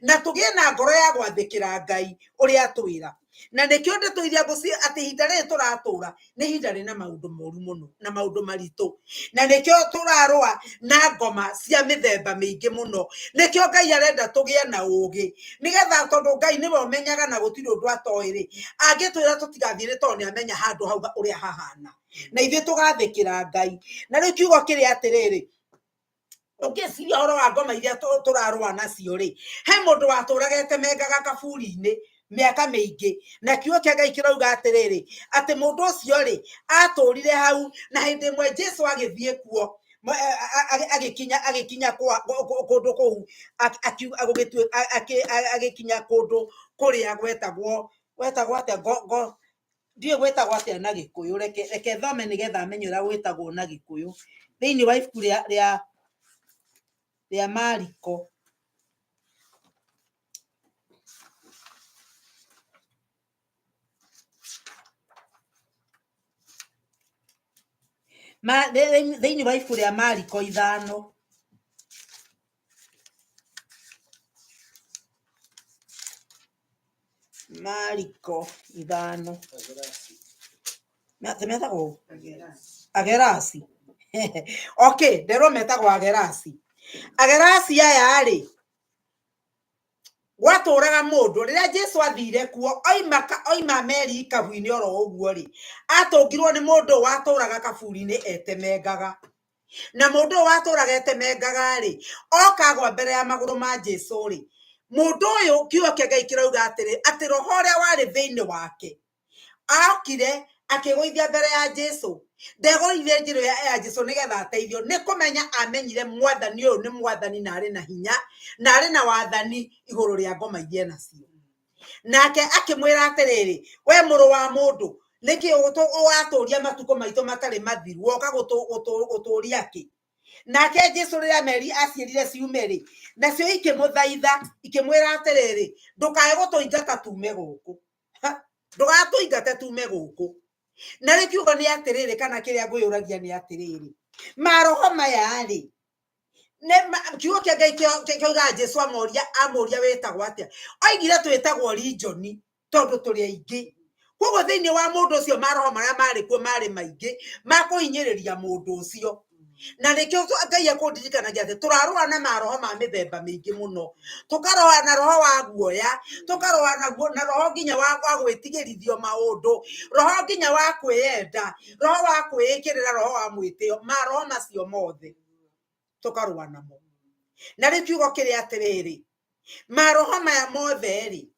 na tũgĩe na ngoro ya gwathĩkĩra Ngai ũrĩa atwĩra. Na nĩkĩo ndeto iria ngũci atĩ ihinda rĩrĩ tũratũra nĩ ihinda rĩna maũndũ moru mũno na maũndũ maritũ, na nĩkĩo tũrarũa na ngoma cia mĩthemba mĩingĩ mũno. Nĩkĩo Ngai arenda tũgĩe na ũgĩ, nĩgetha tondũ Ngai nĩwe ũmenyaga na gũtirĩ ũndũ atoĩ rĩ, angĩtwĩra tũtigathiĩ nĩ tondũ nĩ amenya handũ hau ũrĩa hahana, na ithuĩ tũgathĩkĩra Ngai. Na rĩu kiugo kĩrĩ atĩrĩrĩ, ũngĩciria ũhoro wa ngoma iria tũrarũa nacio rĩ, he mũndũ watũraga etemengaga kaburi-inĩ mĩaka mĩingĩ, na kiugo kĩa Ngai kĩrauga atĩrĩrĩ, atĩ mũndũ ũcio rĩ, atũrire hau, na hĩndĩ ĩmwe Jesu agĩthiĩ kuo, agĩkinya kũndũ kũu, agĩkinya kũndũ kũrĩa gwetagwo atĩa, ndiũĩ gwĩtagwo atĩa na Gĩkũyũ. Reke thome nĩgetha menye ũrĩa gwĩtagwo na Gĩkũyũ thĩinĩ wa ibuku rĩa Mariko. Thĩinĩ wa ibuku rĩa Mariko 5. Mariko 5. Metagwo Agerasi. Okay, nderwo metagwo Agerasi. Agerasi aya rĩ, gwatũraga mũndũ rĩrĩa Jesu athire kuo, oima meri ikabu-inĩ oro ũguo rĩ, atũngirwo nĩ mũndũ watũraga kaburi-inĩ etemengaga. Na mũndũ ũyũ watũraga etemengaga rĩ, oka agwa mbere ya magũrũ ma Jesu rĩ, mũndũ ũyũ, kiugo kĩa Ngai kĩrauga atĩrĩ, atĩ roho ũrĩa warĩ thĩinĩ wake okire akĩgũithia mbere ya Jesu. Ndegũithie njĩra ya Jesu nĩgetha ateithio, nĩ kũmenya amenyire mwathani ũyũ nĩ mwathani, na arĩ na hinya, na arĩ na wathani igũrũ rĩa ngoma iria nacio. Nake akĩmwĩra atĩrĩrĩ, we mũrũ wa mũndũ, nĩkĩ ũratũria matukũ maitũ matarĩ mathiru? Woka gũtũria kĩ? Nake Jesu rĩrĩa meri aciĩrire ciume rĩ, nacio ikĩmũthaitha ikĩmwĩra atĩrĩrĩ, ndũkae gũtũingata tume gũkũ. Ndũgatũingate tume gũkũ. Na rĩu kiugo nĩ atĩrĩrĩ, kana kĩrĩa ngwĩyũragia nĩ atĩrĩrĩ, maroho maya rĩ, kiugo kĩa Ngai kĩoigaga Jesu amũria wĩtagwo atĩa, oigire twĩtagwo rinjoni tondũ tũrĩ aingĩ. Koguo thĩinĩ wa mũndũ ũcio maroho marĩa marĩ kuo marĩ maingĩ ma kũhinyĩrĩria mũndũ ũcio. Na nĩkĩo Ngai ekũndirikanagia atĩ tũrarũa na maroho ma mĩthemba mĩingĩ mũno, tũkarũa na roho wa guoya, tũkarũa na roho nginya wa gwĩtigĩrithio maũndũ, roho nginya wa kwĩyenda, roho wa kwĩĩkĩrĩra, roho wa mwĩtĩo, maroho macio mothe tũkarũa namo. Na rĩu kiugo kĩrĩ atĩrĩrĩ, maroho maya mothe rĩ,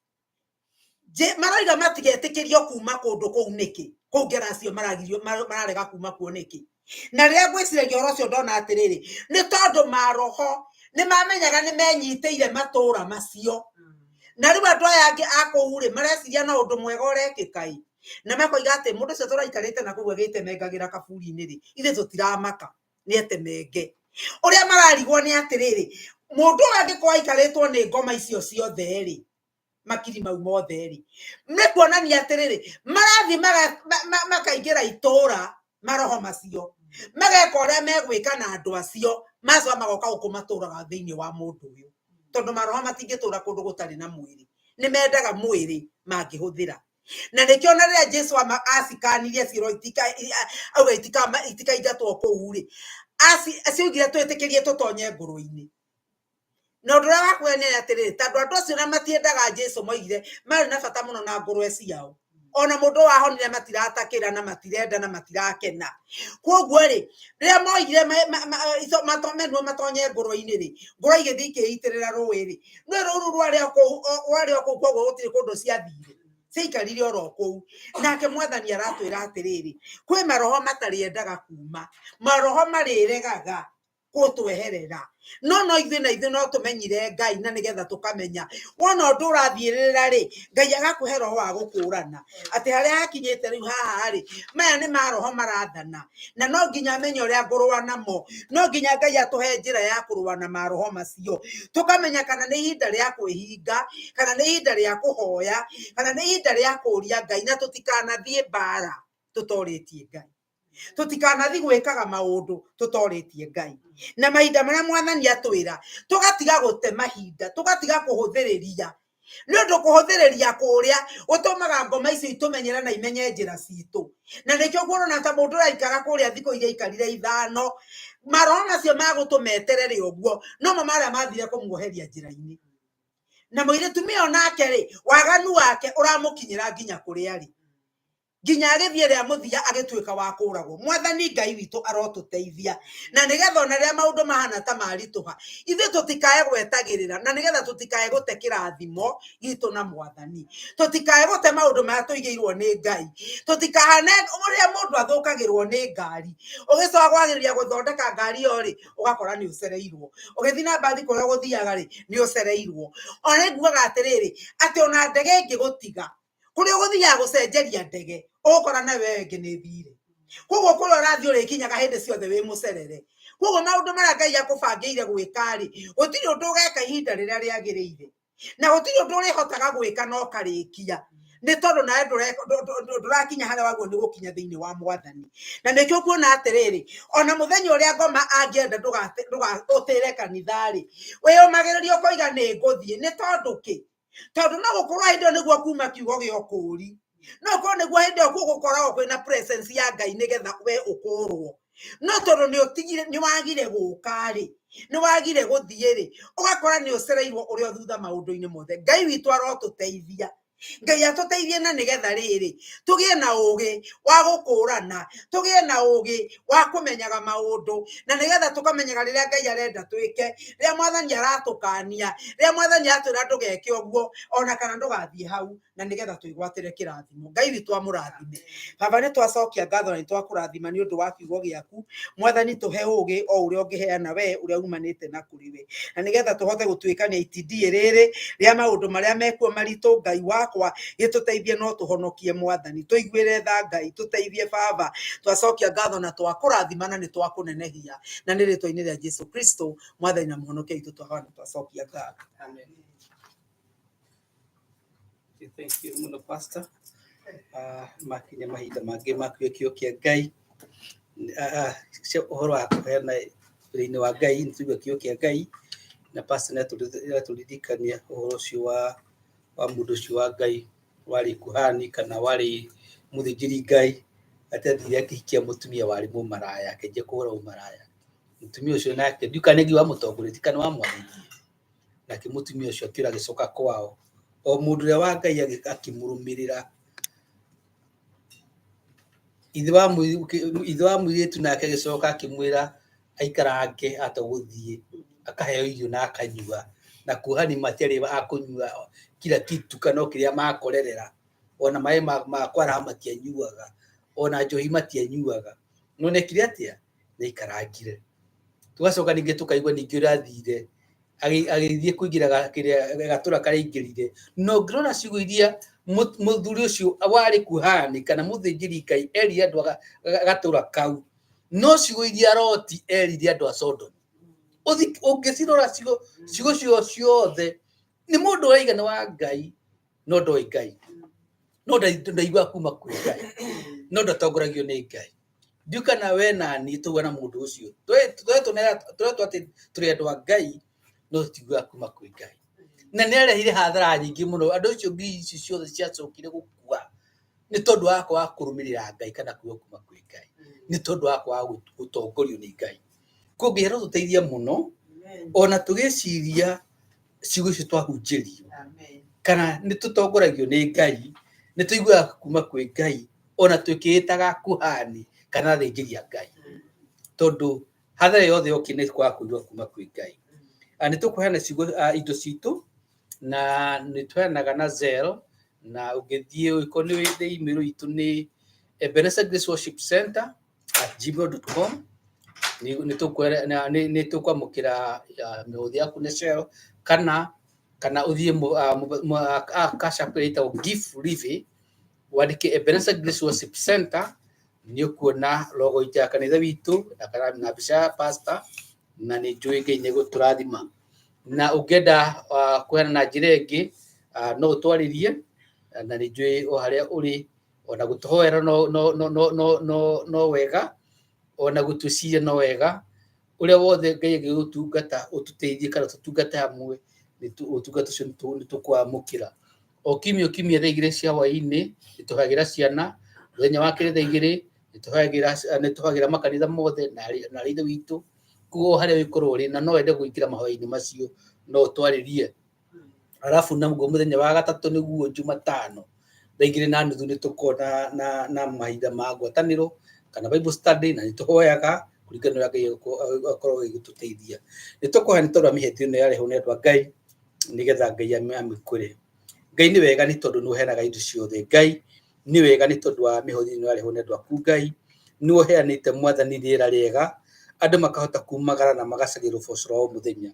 maroiga matigetĩkĩrio kuma kũndũ kũu nĩkĩ? Kũu Ngeracio maragirio, mararega kuma kuo nĩkĩ? Na rĩrĩa ngwĩciragia ũhoro ũcio ndona atĩrĩrĩ, nĩ tondũ maroho nĩ mamenyaga nĩ menyitĩire matũũra macio, na rĩu andũ aya angĩ a kũu rĩ, mareciria no ũndũ mwega ũrekĩka ĩ, na makoiga atĩ mũndũ ũcio tũraikarĩte na kũu agĩtemengagĩra kaburi-inĩ rĩ, ithuĩ tũtiramaka nĩ etemenge. Ũrĩa mararigwo nĩ atĩrĩrĩ, mũndũ ũyũ angĩkorwo aikarĩtwo nĩ ngoma icio ciothe rĩ, makiri mau mothe rĩ, nĩ kuonania atĩrĩrĩ, marathiĩ makaingĩra itũũra maroho macio. Mageka ũrĩa megwĩka na andũ acio, macoka magoka gũkũ matũraga thĩinĩ wa mũndũ ũyũ. Tondũ maroho matingĩtũra kũndũ gũtarĩ na mwĩrĩ. Nĩ mendaga mwĩrĩ mangĩhũthĩra. Na nĩkĩo na rĩrĩa Jesu acikanirie ciĩrwo auga itikaingatwo kũu rĩ, cioigire twĩtĩkĩrie tũtonye ngũrwe-inĩ. Na ũndũ ũrĩa wa kuonania nĩ atĩrĩrĩ, tondũ andũ acio na matiendaga Jesu moigire marĩ na bata mũno na ngũrwe ciao. Ona mũndũ wahonire matiratakĩra na matirenda na matirakena. Koguo rĩ, rĩrĩa moigire menwo matonye ngũrwe-inĩ rĩ, ngũrwe igĩthiĩ ikĩitĩrĩra rũĩ rĩ, nĩ rũu rwarĩ o kũu, rwarĩ o kũu, koguo gũtirĩ kũndũ ciathire. Ciaikarire oro kũu. Nake mwathani aratwĩra atĩrĩrĩ, kwĩ maroho matarĩendaga kuma, maroho marĩregaga gũtweherera. No no ithuĩ na ithuĩ no tũmenyire Ngai na nĩgetha tũkamenya. Wona ũndũ ũrathiĩrĩra rĩ, Ngai agakũhe roho wa gũkũrana. Atĩ harĩa hakinyĩte rĩu haha rĩ, maya nĩ maroho marathana. Na no nginya menye ũrĩa ngũrũa namo. No nginya Ngai atũhe njĩra ya kũrũa na maroho macio. Tũkamenya kana nĩ ihinda rĩa kwĩhinga, kana nĩ ihinda rĩa kũhoya, kana nĩ ihinda rĩa kũũria Ngai, na tũtikanathiĩ mbara tũtorĩtie Ngai. Tũtikanathi gwĩkaga maũndũ tũtorĩtie Ngai. Na mahinda marĩa mwathani atwĩra, tũgatiga gũte mahinda, tũgatiga kũhũthĩrĩria. Nĩ ũndũ kũhũthĩrĩria kũrĩa gũtũmaga ngoma icio itũmenyere na imenye njĩra citũ. Na nĩkĩo nguona ta mũndũ ũraikara kũrĩa thikũ iria aikarire ithano, maroho macio magũtũma eterere ũguo, nomo marĩa mathire kũmuoheria njĩra-inĩ. Na mũirĩtu mĩo nake rĩ, waganu wake ũramũkinyĩra nginya kũrĩa arĩ. Nginya agĩthiĩ rĩa mũthia agĩtuĩka wa kũragwo. Mwathani Ngai witũ arotũteithia. Na nĩgetha ona rĩrĩa maũndũ mahana ta maritũha, ithuĩ tũtikae gwetagĩrĩra, na nĩgetha tũtikae gũte kĩrathimo gitũ na mwathani. Tũtikae gũte maũndũ marĩa tũigĩirwo nĩ Ngai. Tũtikahane ũrĩa mũndũ athũkagĩrwo nĩ ngari. Ũgĩcoka kwagĩrĩria gũthondeka ngari ĩyo rĩ, ũgakora nĩ ũcereirwo. Ũgĩthiĩ na mbathi kũrĩa ũgũthiaga rĩ, nĩ ũcereirwo. Ona ngugaga atĩrĩrĩ, atĩ ona ndege ĩngĩgũtiga, kũrĩa ũgũthiaga gũcenjeria ndege, ũgũkora nayo ĩyo ĩngĩ nĩ ĩthire. Koguo kũrĩa ũrathiĩ ũrĩkinyaga hĩndĩ ciothe wĩ mũcerere. Koguo maũndũ marĩa Ngai akũbangĩire gwĩka rĩ, gũtirĩ ũndũ ũgeka ihinda rĩrĩa rĩagĩrĩire. Na gũtirĩ ũndũ ũrĩhotaga gwĩka na ũkarĩkia. Nĩ tondũ nawe ndũrakinya harĩa wagĩrĩirwo nĩ gũkinya thĩinĩ wa mwathani. Na nĩkĩo kuona atĩrĩrĩ, ona mũthenya ũrĩa ngoma angĩenda ũtĩre kanitha rĩ, wĩyũmagĩrĩrie ũkoiga nĩ ngũthiĩ. Nĩ tondũ kĩ? Tondũ no gũkorwo hĩndĩ ĩyo nĩguo kuma kiugo gĩa ũkũũri. No gũkorwo nĩguo hĩndĩ ĩyo gũkoragwo kwĩna presence ya Ngai nĩgetha we ũkũrwo. No tondũ nĩ ũtigire, nĩ wagire gũka rĩ, nĩ wagire gũthiĩ rĩ, ũgakora nĩ ũcereirwo ũrĩ o thutha maũndũ-inĩ mothe. Ngai witũ arotũteithia. Ngai atũteithie na nĩgetha rĩrĩ, tũgĩe na ũgĩ wa gũkũrana, tũgĩe na ũgĩ wa kũmenyaga maũndũ, na nĩgetha tũkamenyaga rĩrĩa Ngai arenda twĩke, rĩrĩa mwathani aratũkania, rĩrĩa mwathani aratwĩra ndũgeke ũguo, ona kana ndũgathiĩ hau, na nĩgetha twĩgwatĩre kĩrathimo. Ngai witũ amũrathime. Baba, nĩ twacokia ngatho na nĩ twakũrathima nĩ ũndũ wa kiugo gĩaku. Mwathani, tũhe ũgĩ o ũrĩa ũngĩheana we, ũrĩa umanĩte na kũrĩ we, na nĩgetha tũhote gũtuĩkania itindiĩ rĩrĩ rĩa maũndũ marĩa mekuo maritũ. Ngai wakwa, gĩtũteithie no tũhonokie mwathani. Tũiguĩre tha Ngai, tũteithie Baba. Twacokia ngatho na twakũrathima na nĩ twakũnenehia, na nĩ rĩtwa-inĩ rĩa Jesu Kristo mwathani na mũhonokia witũ twahoya na twacokia ngatho. Amen. Thank you mũno pastor. Makinya mahinda mangĩ ma kĩo kĩo kĩa Ngai. Ũhoro wa kũheana wĩra-inĩ wa Ngai, nĩ tũigua kĩo kĩa Ngai, na pastor nĩ atũririkania ũhoro ũcio wa mũndũ ũcio wa Ngai warĩ kuhani kana warĩ mũthĩnjĩri Ngai, atĩ athire akĩhikia mũtumia warĩ mũmaraya, akĩanjia kũhũra ũmaraya. Mũtumia ũcio nake, ndiũĩ kana nĩ Ngai wamũtongoretie kana wamwathĩtie, nake mũtumia ũcio akĩũra agĩcoka kwao. O mũndũ ũrĩa wa Ngai akĩmũrũmĩrĩra. Ithe wa mũirĩtu nake agĩcoka akĩmwĩra aikarange ata gũthiĩ, akaheo irio na akanyua. Na kuhani matiarĩ a kũnyua kila kitu kana o kĩrĩa makorerera. Ona maĩ ma kwaraha matianyuaga, ona njohi matianyuaga. No nĩekire atĩa? Nĩaikarangire. Tũgacoka ningĩ tũkaigua ningĩ ũrĩa athire, agĩthiĩ kũingĩra gatũra karĩa aingĩrire. Na ũngĩrora ciugo iria mũthuri ũcio warĩ kuhani kana mũthĩnjĩri Ngai erire andũ a gatũra kau, no ciugo iria Loti erire andũ a Sodom. Ũngĩcirora ciugo cio ciothe, nĩ mũndũ ũraiga nĩ wa Ngai, no ndoĩ Ngai. No ndaiguaga kuma kwĩ Ngai. No ndatongoragio nĩ Ngai. Ndiũ kana we na niĩ tũguo na mũndũ ũcio tũretwo atĩ tũrĩ andũ a Ngai no tũtiguaga kuma kwĩ Ngai. Na nĩ arehire hathara nyingĩ mũno, andũ acio ngiri ici ciothe ciacokire gũkua nĩ tondũ wa kwaga kũrũmĩrĩra Ngai kana kũigua kuma kwĩ Ngai, nĩ tondũ wa kwaga gũtongorio nĩ Ngai. Koguo Ngai arotũteithia mũno ona tũgĩciria ciugo icio twahunjĩrio, kana nĩ tũtongoragio nĩ Ngai, nĩ tũiguaga kuma kwĩ Ngai ona twĩkĩĩtaga kuhani kana athĩnjĩri a Ngai, tondũ hathara yothe yokire nĩ kwaga kũigua kuma kwĩ Ngai. Nĩ tũkũheana ciugo indo citũ na nĩ tũheanaga na Zelle, na ũngĩthiĩ ũngĩkorwo nĩ wĩ email itũ nĩ ebenezergraceworshipcenter@gmail.com. Nĩ tũkwamũkĩra mĩhothi yaku nĩ Zelle kana ũthiĩ Cash App ĩrĩa ĩtagwo Gift Levy, wandĩke Ebenezer Grace Worship Center, nĩ ũkuona logo itũ ya kanitha witũ na kana na mbica ya pastor, na nĩ njũĩ Ngai nĩ egũtũrathima. Na ũngĩenda kũheana na njĩra ĩngĩ, no ũtwarĩrie, na nĩ njũĩ o harĩa ũrĩ ona gũtũhoera no no no no no no no wega, ona gũtwĩciria no wega. Ũrĩa wothe Ngai angĩgũtungata ũtũteithie kana tũtungate hamwe, ũtungata ũcio nĩ tũkwamũkĩra. O kiumia o kiumia thaa 2 cia hwaĩ-inĩ nĩ tũhoyagĩra ciana, mũthenya wa kerĩ thaa 2 nĩ tũhoyagĩra makanitha mothe na arĩ ithe witũ. Koguo harĩa ũngĩkorwo ũrĩ na no wende kũingĩra mahoya-inĩ macio no ũtwarĩrie. Arabu naguo mũthenya wa gatatũ nĩguo Jumatano thaa 2:30 nĩ tũkoragwo na mahinda ma ngwatanĩro kana Bible study, na nĩ tũhoyaga kũringana na ũrĩa Ngai akorwo agĩtũteithia. Nĩ tũkũhoya nĩ tondũ wa mĩhĩtio ĩno yarehwo nĩ andũ a Ngai nĩgetha Ngai amĩkũre. Ngai nĩ wega nĩ tondũ nĩ ũheanaga indo ciothe. Ngai nĩ wega nĩ tondũ wa mĩhothi ĩno yarehwo nĩ andũ aku. Ngai nĩ ũheanĩte Mwathani rĩera rĩega, andũ makahota kumagara na magacaria rũboco rwa o mũthenya.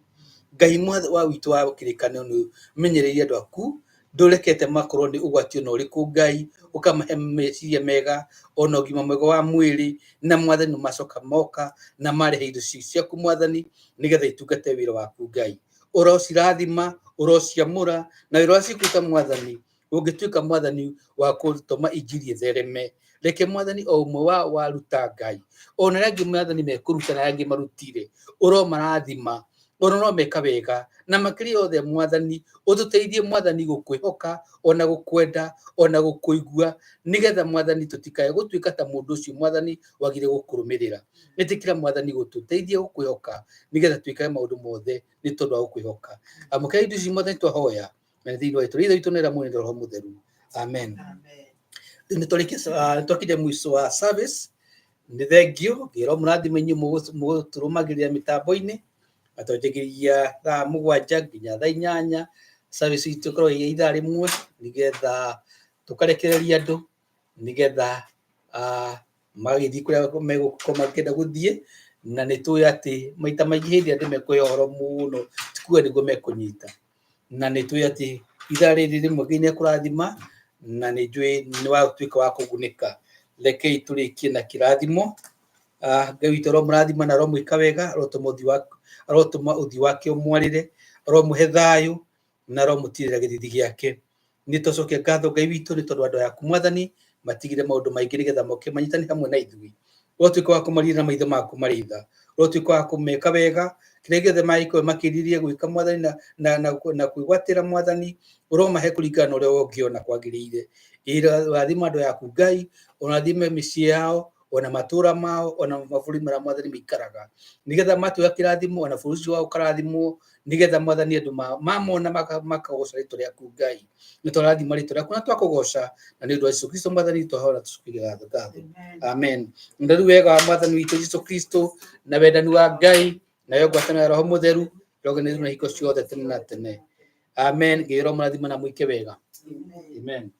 Ngai wa witũ wa kĩrĩkanĩro nĩ ũmenyereire andũ aku, ndũrekete makorwo nĩ ũgwati ona ũrĩkũ. Ngai ũkamahe meciria mega ona ũgima mwega wa mwĩrĩ, na Mwathani macoka moka na marehe indo ciaku Mwathani nĩgetha itungate wĩra waku. Ngai ũrocirathima, ũrociamũra, na wĩra ũrĩa cikũruta Mwathani ũngĩtuĩka Mwathani wa gũtũma injiri ĩthereme. Reke Mwathani o ũmwe wa waruta Ngai, ona arĩa angĩ Mwathani mekũruta na arĩa angĩ marutire, ũromarathima, ona ũromeka wega, na makĩria yothe Mwathani ũtũteithie Mwathani gũkwĩhoka ona gũkwenda ona gũkũigua, nĩgetha Mwathani tũtikae gũtuĩka ta mũndũ ũcio Mwathani wagire gũkũrũmĩrĩra. Ĩtĩkĩra Mwathani gũtũteithia gũkwĩhoka nĩgetha twĩkage maũndũ mothe nĩ tondũ wa gũkwĩhoka. Amũkĩra indo ici Mwathani twahoya na nĩ thĩinĩ wa rĩĩtwa rĩa Ithe witũ na rĩa Mũriũ na Roho Mũtheru. Amen. Rĩu nĩ twakinya mũico wa service. Nĩ thengio ngĩrwo mũrathime inyuĩ mũgũtũrũmagĩrĩra mĩtambo-inĩ, na twanjagĩrĩria thaa 7 nginya thaa 8. Service itũ ĩkoragwo ĩ ithaa rĩmwe nĩgetha tũkarekereria andũ nĩgetha magagĩthiĩ kũrĩa megũkorwo makĩenda gũthiĩ, na nĩ tũĩ atĩ maita maingĩ hĩndĩ ĩrĩa andũ mekũheo ũhoro mũno ti kuga nĩguo mekũnyita, na nĩ tũĩ atĩ ithaa rĩrĩ rĩmwe Ngai nĩ ekũrathima, na nĩ njũĩ nĩ watuĩka wa kũgunĩka. Rekei tũrĩkie na kĩrathimo. Ngai witũ aromũrathima na aromwĩka wega, arotũma ũthiũ wake ũmwarĩre, aromũhe thayũ na aromũtirĩra gĩthithi gĩake. Nĩ twacokia ngatho Ngai witũ nĩ tondũ andũ aku Mwathani matigire maũndũ maingĩ nĩgetha moke manyitane hamwe na ithuĩ. Ũrotuĩka wa kũmarira na maitho maku marĩ tha, ũrotuĩka wa kũmeka wega kĩrĩa gĩothe mangĩkorwo makĩrirĩria gwĩka Mwathani na kwĩgwatĩra Mwathani, ũromahe kũringana na ũrĩa ũngĩona kwagĩrĩire. Ũrathime andũ aku Ngai, ũrathime mĩciĩ yao, ona matũra mao, ona mabũrũri marĩa Mwathani maikaraga, nĩgetha matuĩka kĩrathimo, ona bũrũri ũcio wao ũkarathimwo, nĩgetha Mwathani andũ mamona makagoca rĩtwa rĩaku Ngai. Nĩ twarathima rĩtwa rĩaku na twakũgoca, na nĩ ũndũ wa Jesu Kristo Mwathani twahora tũcokerie ngatho ngatho. Amen. Na rĩu wega wa Mwathani witũ Jesu Kristo na wendani wa Ngai nayo ngwatanĩro ya Roho Mũtheru ĩroganĩrĩrio na hingo ciothe tene na tene. Amen. Ngai aromũrathima na mwĩke wega. Amen.